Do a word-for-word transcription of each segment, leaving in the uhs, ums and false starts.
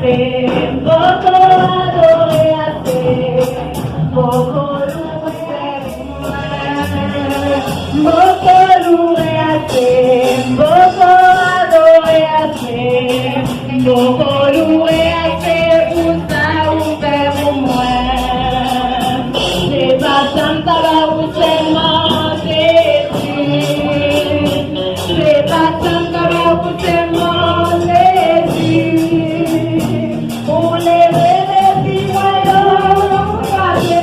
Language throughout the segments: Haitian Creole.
M poko adore ase, m poko louwe ase. M poko louwe ase, m poko adore ase, m poko louwe ase pou sa ou fè pou mwen. Se pa sa m ta ba ou sèlman, Jezi. Se pa sa m ta ba ou sèlman, Jezi. Ou leve defi mwen yo, Papa.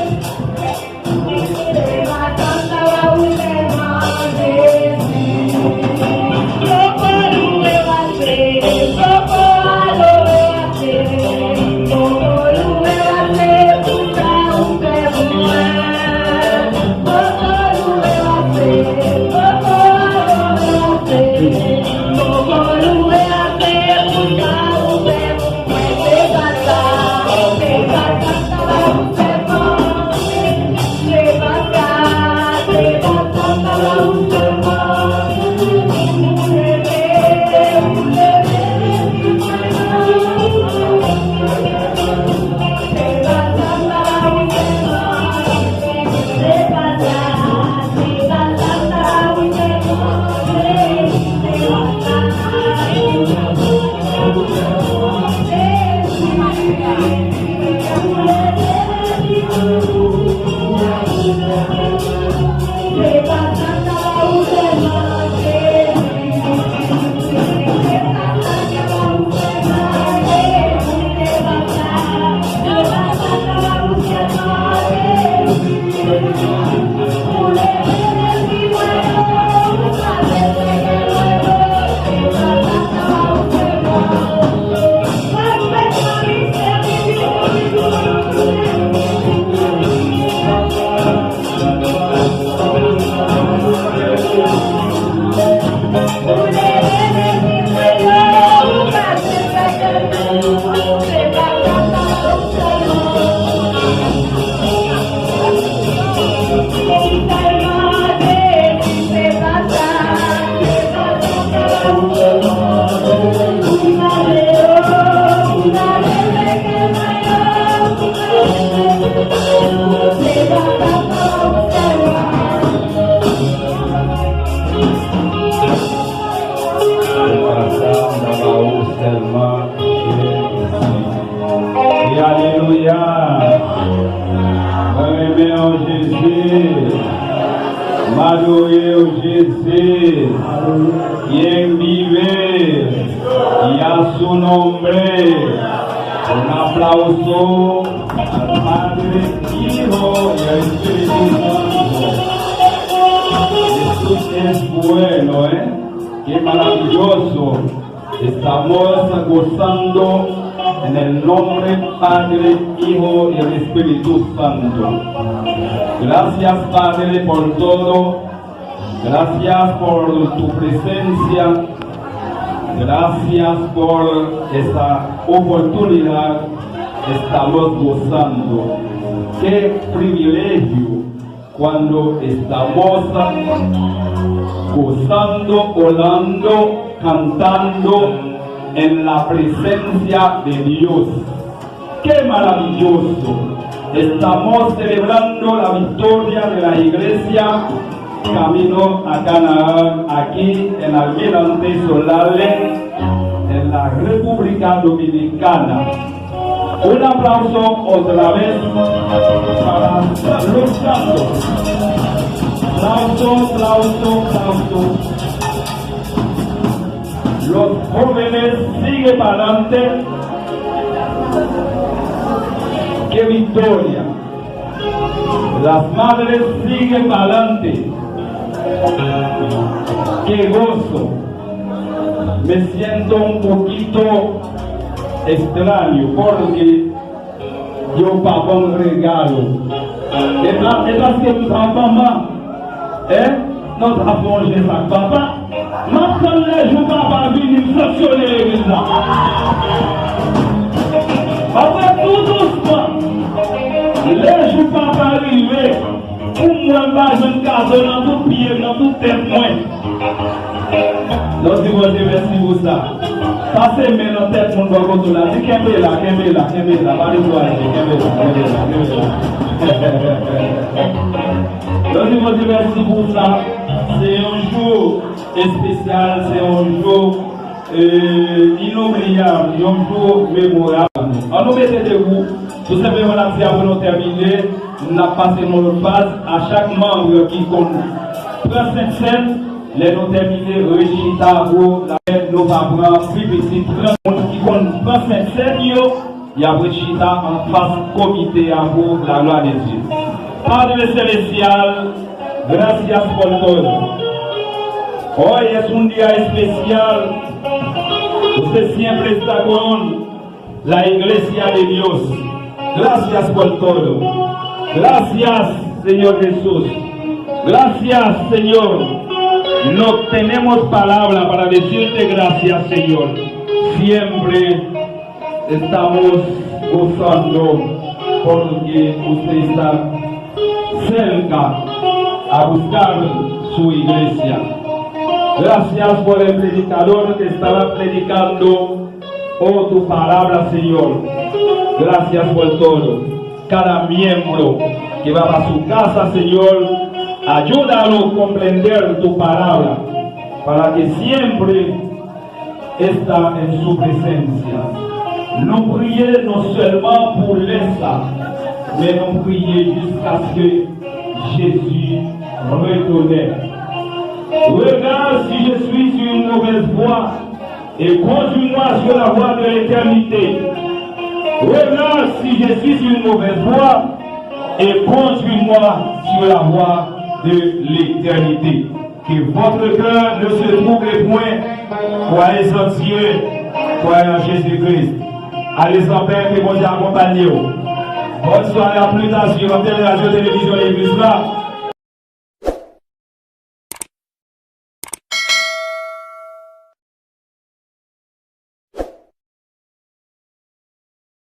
Sèlman Jezi. E alelouya. Mwen renmen w, Jezi. M adore w, Jezi. Quien vive y a su nombre. Un aplauso al Padre, Hijo y al Espíritu Santo. Jesús es bueno, ¿eh? Qué maravilloso. Estamos gozando en el nombre Padre, Hijo y el Espíritu Santo. Gracias, Padre, por todo. Gracias por tu presencia. Gracias por esta oportunidad. Estamos gozando. Qué privilegio cuando estamos gozando, orando, cantando en la presencia de Dios. ¡Qué maravilloso! Estamos celebrando la victoria de la iglesia camino a Canaán, aquí en Almirante Solales, en la República Dominicana. Un aplauso otra vez para los santos. Aplauso, aplauso, aplauso. Los jóvenes sigue pa'lante. ¡Qué victoria! Las madres sigue pa'lante. ¡Qué gozo! Me siento un poquito extraño porque yo pa ban m regalo. E pa, e paske m pa manman, eh? Nou ta fè yon jès ak papa. M ap tann lè jou papa vini, m sanksyone legliz la. Apre tou dousman, lè jou papa rive, pou mwen m pa jwenn kado nan tout pye m, nan tout tèt mwen. Nou di Bondye mèsi pou sa. Pase men nan tèt moun bò kote w la, di, "Kenbe la, kenbe la, kenbe la, pa dekouraje, kenbe la, kenbe la, kenbe la." Donk, nou di Bondye mèsi pou sa. Se yon jou espesyal, se yon jou, e, inoubliyab, yon jou memorab. Ann nou mete debou, tou senpleman n ap di, apre nou tèmine, n ap pase nan lòt faz. A chak manm ki konn pran Sentsèn, lè nou tèmine, rechita pou la, nou va pran pi piti trant moun ki konn pran Sentsèn yo, y ap ret chita anfas komite a pou la glwa de Dye. Padre Selesyal, gracias por todo. Hoy es un día especial. Usted siempre está con la iglesia de Dios. Gracias por todo. Gracias, Señor Jesús. Gracias, Señor. No tenemos palabra para decirte gracias, Señor. Siempre estamos gozando porque usted está cerca a buscar su iglesia. Gracias por el predicador que estaba predicando, oh, tu palabra, Señor. Gracias por todo. Cada miembro que va a su casa, Señor, ayúdalo a comprender tu palabra, para que siempre está en su presencia. Nou priye non sèlman pou lè sa, men nou priye jiskaske Jezi retounen. Regarde si je suis sur une mauvaise voie et conduis-moi sur la voie de l'éternité. Regarde si je suis sur une mauvaise voie et conduis-moi sur la voie de l'éternité. Que votre cœur ne se trouble point. Croyez en Dieu, croyez en Jésus-Christ. Allez en paix, que Bondye akonpanye w. Bonne soirée, à plus tard sur Antenne Radio Télévision Léglise la.